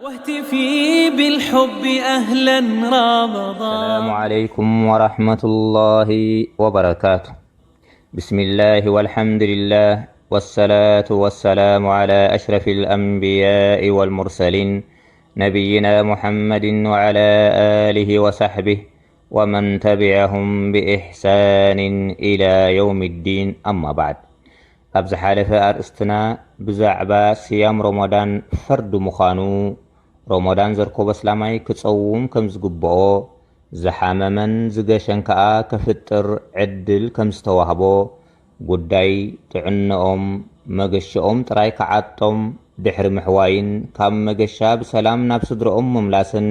واهتفي بالحب أهلا رمضان. السلام عليكم ورحمة الله وبركاته. بسم الله والحمد لله، والصلاة والسلام على أشرف الأنبياء والمرسلين، نبينا محمد وعلى آله وصحبه ومن تبعهم بإحسان إلى يوم الدين، أما بعد. ኣብ ዝሓለፈ ኣርእስትና ብዛዕባ ስያም ሮሞዳን ፈርዲ ምዃኑ፣ ሮሞዳን ዘርኮቦ ኣስላማይ ክጸውም ከም ዝግብኦ፣ ዝሓመመን ዝገሸን ከኣ ከፍጥር ዕድል ከም ዝተዋህቦ፣ ጉዳይ ጥዕንኦም መገሽኦም ጥራይ ክዓጦም ድሕሪ ምሕዋይን ካብ መገሻ ብሰላም ናብ ስድርኦም ምምላስን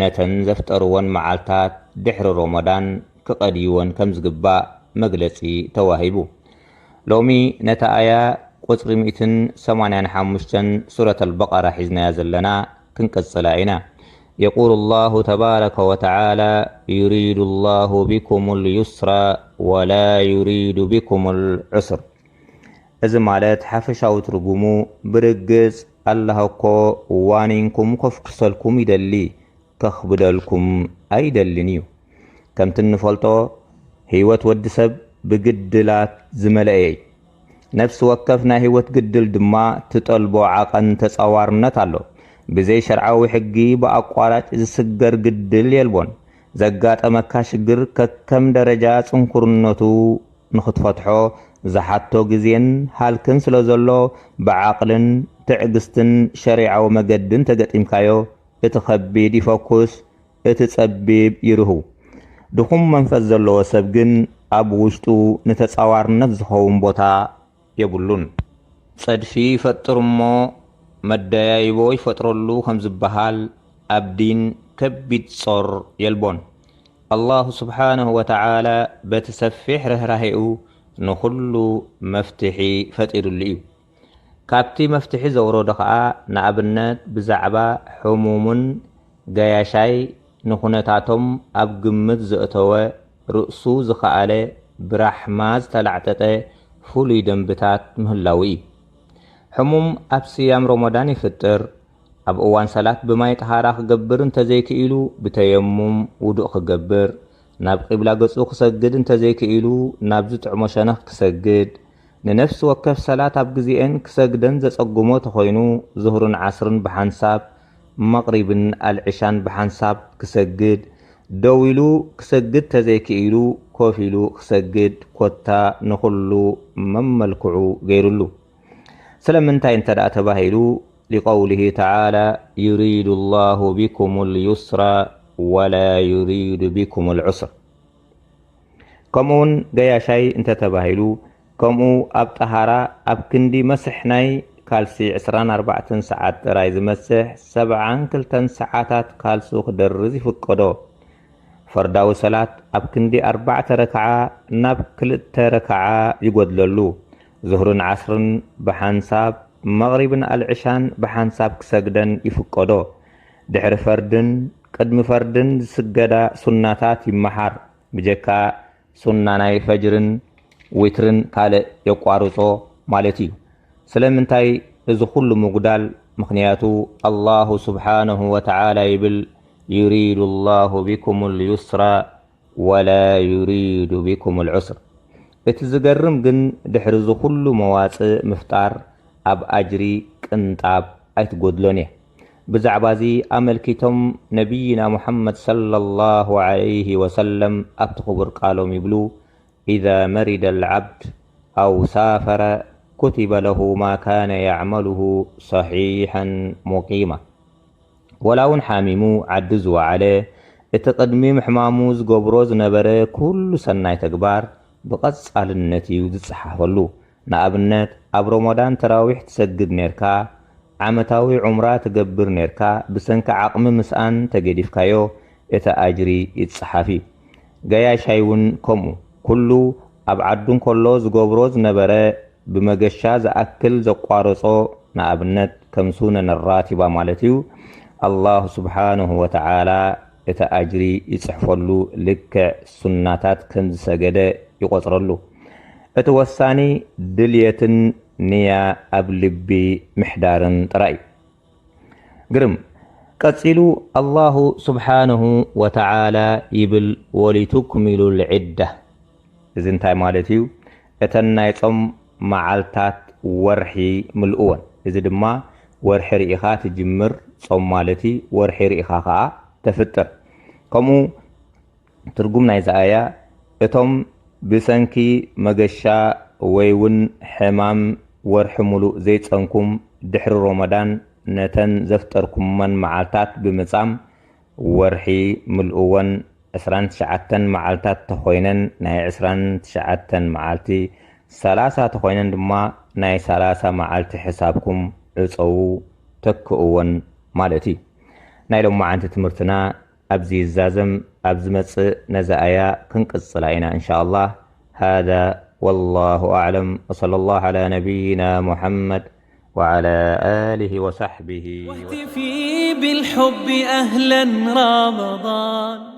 ነተን ዘፍጠርወን መዓልታት ድሕሪ ሮሞዳን ክቐድይወን ከም ዝግባእ መግለጺ ተዋሂቡ። ሎሚ ነታ ኣያ ቁጽሪ ሚእትን ሰማንያን ሓሙሽተን ሱረት ኣልበቐራ ሒዝናያ ዘለና ክንቅጽላ ኢና። يقول الله تبارك وتعالى: يريد الله بكم اليسر ولا يريد بكم العسر. እዚ ማለት ሓፈሻዊ ትርጉሙ ብርግጽ ኣላህ እኮ ዋኒንኩም ከፍኩሰልኩም ይደሊ፣ ከኽብደልኩም ኣይደልን እዩ። ከምቲ እንፈልጦ ህይወት ወዲ ሰብ ብግድላት ዝመለአ እይ። ነፍሲ ወከፍ ናይ ህይወት ግድል ድማ ትጠልቦ ዓቐን ተጻዋርነት ኣሎ። ብዘይ ሸርዓዊ ሕጊ ብኣቋራጭ ዝስገር ግድል የልቦን። ዘጋጠመካ ሽግር ከከም ደረጃ ጽንኩርነቱ ንኽትፈትሖ ዝሓቶ ግዜን ሃልክን ስለ ዘሎ፣ ብዓቕልን ትዕግስትን ሸሪዓዊ መገድን ተገጢምካዮ፣ እቲ ኸቢድ ይፈኩስ፣ እቲ ጸቢብ ይርህው። ድኹም መንፈስ ዘለዎ ሰብ ግን ኣብ ውሽጡ ንተጻዋርነት ዝኸውን ቦታ የብሉን። ጸድፊ ይፈጥር እሞ መደያይቦ ይፈጥረሉ ከም ዝበሃል፣ ኣብ ዲን ከቢድ ጾር የልቦን። ኣላሁ ስብሓነሁ ወተዓላ በቲ ሰፊሕ ርህራሄኡ ንኹሉ መፍትሒ ፈጢሩሉ እዩ። ካብቲ መፍትሒ ዘውረዶ ኸኣ ንኣብነት ብዛዕባ ሕሙምን ገያሻይ ንኹነታቶም ኣብ ግምት ዘእተወ ርእሱ ዝኸኣለ ብራሕማ ዝተላዕጠጠ ፍሉይ ደንብታት ምህላዉ እዩ። ሕሙም ኣብ ስያም ሮሞዳን ይፍጥር፣ ኣብ እዋን ሰላት ብማይ ጠሃራ ክገብር እንተዘይክኢሉ ብተየሙም ውዱእ ክገብር፣ ናብ ቂብላ ገጹ ክሰግድ እንተዘይክኢሉ ናብ ዝጥዕሞ ሸነኽ ክሰግድ፣ ንነፍሲ ወከፍ ሰላት ኣብ ግዜኤን ክሰግደን ዘጸግሞ ተኾይኑ ዙህርን ዓስርን ብሓንሳብ፣ መቕሪብን ኣልዕሻን ብሓንሳብ ክሰግድ፣ ደው ኢሉ ክሰግድ ተዘይክኢሉ ኮፍ ኢሉ ክሰግድ ኮታ ንኹሉ መመልክዑ ገይሩሉ። ስለምንታይ እንተ ደኣ ተባሂሉ لقوله تعالى يريد الله بكم اليسر ولا يريد بكم العسر. ከምኡውን ገያሻይ እንተ ተባሂሉ ከምኡ ኣብ ጠሃራ ኣብ ክንዲ መስሕ ናይ ካልሲ ዕስራን ኣርባዕተን ሰዓት ጥራይ ዝመስሕ ሰብዓን ክልተን ሰዓታት ካልሱ ክደርዝ ይፍቀዶ። ፈርዳዊ ሰላት ኣብ ክንዲ ኣርባዕተ ረክዓ ናብ ክልተ ረክዓ ይጎድለሉ። ዙህርን ዓስርን ብሓንሳብ፣ መቕሪብን ኣልዕሻን ብሓንሳብ ክሰግደን ይፍቀዶ። ድሕሪ ፈርድን ቅድሚ ፈርድን ዝስገዳ ሱናታት ይመሓር። ብጀካ ሱና ናይ ፈጅርን ዊትርን ካልእ የቋርጾ ማለት እዩ። ስለምንታይ እዚ ኩሉ ምጉዳል? ምኽንያቱ ኣላሁ ስብሓነሁ ወተዓላ ይብል፣ يريد الله بكم اليسر ولا يريد بكم العسر። እቲ ዝገርም ግን ድሕሪ እዚ ኩሉ መዋጽእ ምፍጣር ኣብ ኣጅሪ ቅንጣብ ኣይትጎድሎን እያ። ብዛዕባ እዚ ኣመልኪቶም ነቢይና ሙሓመድ ሰለላሁ ዐለይሂ ወሰለም ኣብቲ ክቡር ቃሎም ይብሉ፣ إذا مرض العبد أو سافر كتب له ما كان يعمله صحيحا مقيما. ወላ እውን ሓሚሙ ዓዲ ዝወዓለ፣ እቲ ቅድሚ ምሕማሙ ዝገብሮ ዝነበረ ኩሉ ሰናይ ተግባር ብቐጻልነት እዩ ዝጸሓፈሉ። ንኣብነት፣ ኣብ ሮሞዳን ተራዊሕ ትሰግድ ኔርካ፣ ዓመታዊ ዑምራ ትገብር ኔርካ፣ ብሰንኪ ዓቕሚ ምስኣን ተገዲፍካዮ፣ እቲ ኣጅሪ ይጸሓፍ እዩ። ገያሻይ እውን ከምኡ፣ ኩሉ ኣብ ዓዱ እንከሎ ዝገብሮ ዝነበረ ብመገሻ ዝኣክል ዘቋረጾ፣ ንኣብነት ከም ሱነን ራቲባ ማለት እዩ፣ ኣላሁ ስብሓነሁ ወተዓላ እቲ ኣጅሪ ይጽሕፈሉ ልክዕ ሱናታት ከም ዝሰገደ ይቖጽረሉ። እቲ ወሳኒ ድልየትን ንያ ኣብ ልቢ ምሕዳርን ጥራይ እዩ። ግርም። ቀጺሉ ኣላሁ ስብሓንሁ ወተዓላ ይብል፣ ወሊቱክሚሉ ልዕዳ። እዚ እንታይ ማለት እዩ? እተን ናይ ጾም መዓልታት ወርሒ ምልእወን። እዚ ድማ ወርሒ ርኢኻ ትጅምር ጾም ማለት እዩ። ወርሒ ርኢኻ ኸኣ ተፍጥር። ከምኡ ትርጉም ናይዛ ኣያ፣ እቶም ብሰንኪ መገሻ ወይ እውን ሕማም ወርሒ ሙሉእ ዘይጸንኩም፣ ድሕሪ ሮመዳን ነተን ዘፍጠርኩመን መዓልታት ብምጻም፣ ወርሒ ምልእወን። ዕስራን ትሽዓተን መዓልታት ተኾይነን፣ ናይ ዕስራን ትሽዓተን መዓልቲ፣ ሰላሳ ተኾይነን ድማ ናይ ሰላሳ መዓልቲ ሕሳብኩም ዕጸዉ፣ ተክእወን ማለት እዩ። ናይ ሎማዓንቲ ትምህርትና ኣብዚ ይዛዘም። ኣብ ዝመጽእ ነዛ ኣያ ክንቅጽላ ኢና እንሻ ኣላህ። هذا والله أعلم، وصلى الله على نبينا محمد وعلى آله وصحبه وسلم. واهتفي بالحب أهلا رمضان.